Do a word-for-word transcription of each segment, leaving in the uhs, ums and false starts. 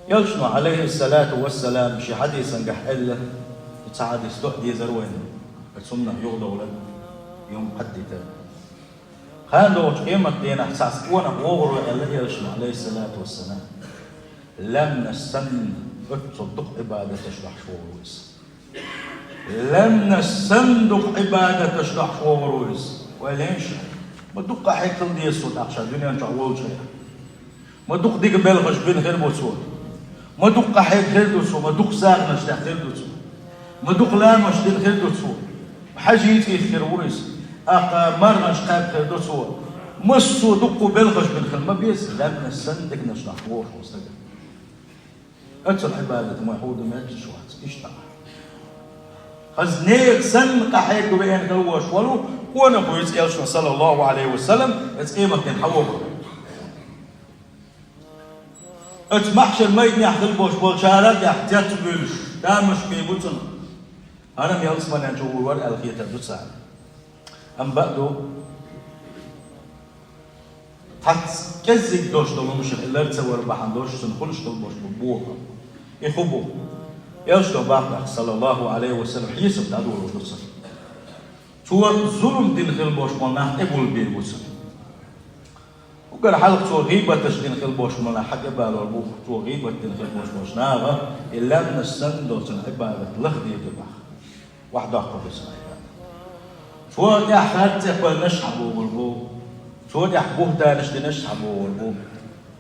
Элчано, Ӏалайхи ссалату вассалам, шен хьадисангахь аьлла, цхьа хьадис тоъ дезар вайна, цунах юхадовла, юм хьаддита. Кхана догӀучу къематденахь цхьа къонах вогӀур ву аьлла Элчано, Ӏалайхи ссалату вассалам. Лаьмнаш санна, оццул дукха Ӏибадаташ дохьуш вогӀур ву иза. Лаьмнаш санна дукха Ӏибадаташ дохьуш вогӀур ву иза. Вай лайша, ма дукха къахьега хила деза цо тӀаккха ша дуьнен чохь волчу хенахь. Ма дукха дика белхаш бина хир бу цо. Ма дукха къахьега хир ду цо, ма дукха сагӀанаш даьхна хир ду цо. Ма дукха ламазаш дина хир ду цо. ХьаьжцӀа хир ву иза. ТӀаккха марханаш кхаьбна хир ду цо. Массо а дуккха белхаш бина хир ма беза, лаьмнаш санна диканаш дохьуш вогӀуш волу стаг. Оццул Ӏибадат ма хьур ду метташ вац, иштта. Хаза нехан санна къахьега веана хила волуш волу къонах ву иза, Элчано, саллаллаху Ӏалайхи ва саллам, оцу къематдийнахь хьан вогӀур. Оцу маьхьшар майданехь хила болуш болчарах а тӀехь цецбуьйлуш, тамаш бийр бу цунах. ХӀара-м ялсаманен чу гӀур вара аьлла хетар ду царна. Амма бакъду, цхьацца кӀеззиг долуш долу хӀуманаш и лар ца вар бахьана долуш цунна хуьлуш хила болуш бу бохам. И хӀун бу? Элчано боху, саллаллаху Ӏалайхи ва саллам, хьесап дӀадолур ду цунна. Цо зулам дина хила болуш болу нах тӀебулбийр бу цунна. Уггар хьалха цо гӀийбаташ дина хила болуш болу нах хьан тӀебалор бу, цо гӀийбат дина хила болуш болчу наха и лаьмнаш санна долчун Ӏибадат лахдийр ду боху. Вахдоккхур ду цунна Ӏибадат. Цо тӀехь харццӀехбарнаш хьан богӀур бу, цо тӀехь бухтанаш динарш хьан богӀур бу,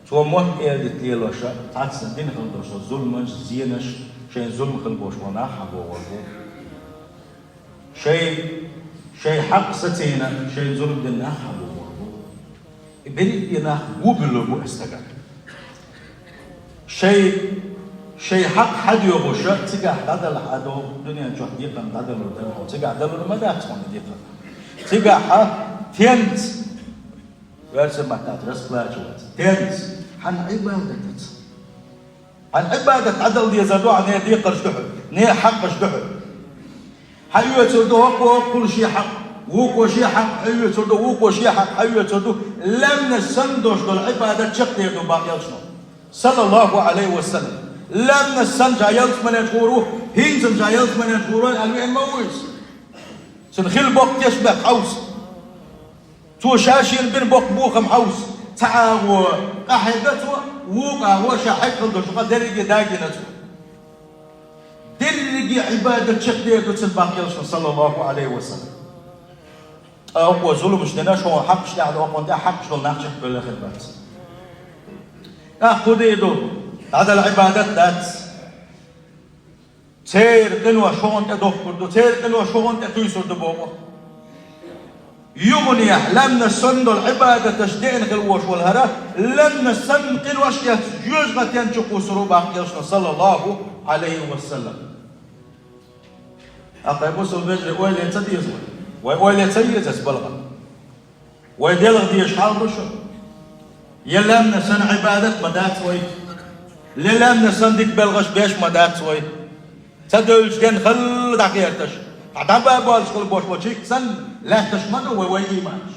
цо мотт эладита лелош, цхьацца дина хила долуш зуламаш, зенаш, шайн зулам хила болуш болу нах хьан богӀур бу. Шайн, шайн хьакъ сацийна, шайн зулам дина нах хьан богӀур бу. И берриг а нах губуьллур бу аса стагана. Шайн, шайн хьакъ хьан доьхуш, цигахь дӀадала хьан догӀу, дуьнен чохь декхар дӀадалур дара хьо, цигахь далур ма дац хьуна декхар. Цигахь хьан тенца, версия маттахь расплачиваться, тенца, хьан Ӏибадатаца. Хьан Ӏибадат дӀадала дезар ду хьан, нехан декхарш ду хьуна, нехан хьакъаш ду хьуна. Хьан оьцур ду хӀокхо, хӀокхуьнан шен хьакъ, вукхо шен хьакъ хьан оьцур ду, вукхо шен хьакъ хьан оьцур ду, лаьмнаш санна долуш долу Ӏибадат чекхдер ду боху Элчано, саллаллаху Ӏалайхи ва саллам. Лаьмнаш санна ша ялсаманен чу гӀур ву, хӀинца ша ялсаманен чу гӀур ву аьлла веана ма ву иза. Цуьнан хилла боккха тешнабехк хьовса. Цо ша-шена бина боккха бохам хьовса. Цхьа агӀо къахьегна цо, вукху агӀо ша хьегна хила долуш къа дерриге а дагийна цо. Дерриге а Ӏибадат чекхдер ду цуьнан боху Элчано, саллаллаху Ӏалайхи ва саллам. Ткъа хӀокхо зуламаш дина, шуна хьакъаш тӀехь ду, хӀокхунна тӀехь хьакъаш долу нах чекхбевлла хир бац. ТӀаккха хӀун дийр ду? ДӀадала Ӏибадат дац. Церан къинош хӀокхунна тӀе дохкур ду, церан къинош хӀокхунна тӀе туьйсур ду боху. Юханехь лаьмнаш санна долу Ӏибадаташ деана хила волуш волу хӀара, лаьмнаш санна къинош эцна жоьжахатен чу кхуссур ву боху Элчано, саллаллаху Ӏалайхи ва саллам. Аккхай, бусалба вежарий, ойла ян ца деза вай? Вай ойла ян ца еза аса балгӀа? Вай делха дезаш хьал ду шу? Я лаьмнаш санна Ӏибадат ма дац вай? Я лаьмнаш санна дика белхаш беш ма дац вай? Ца девлча ден хала дӀакхеташ, хьан дӀабабаллаш хила бош бо чикка санна, лаьтташ ма ду вай, вай ийманаш.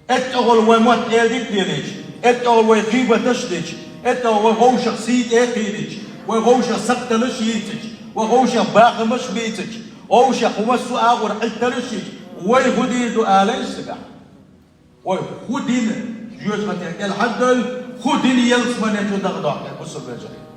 ТӀехула вай мотт эладита лелийча, тӀехула вай гӀийбаташ дича, тӀехула вай вовшах сий тӀе а кхийдича, вай вовшах сакхтанаш йийцича, вай вовшах бахамаш бийцича, вовшах хӀумассо а агӀор Ӏиттараш йича, вай хӀун дийр ду алай сагахь? Вай хӀун дина жоьжахатен кӀел хьаддойла, хӀун дина ялсаманен чу дахадоккху, бусалба вежарий?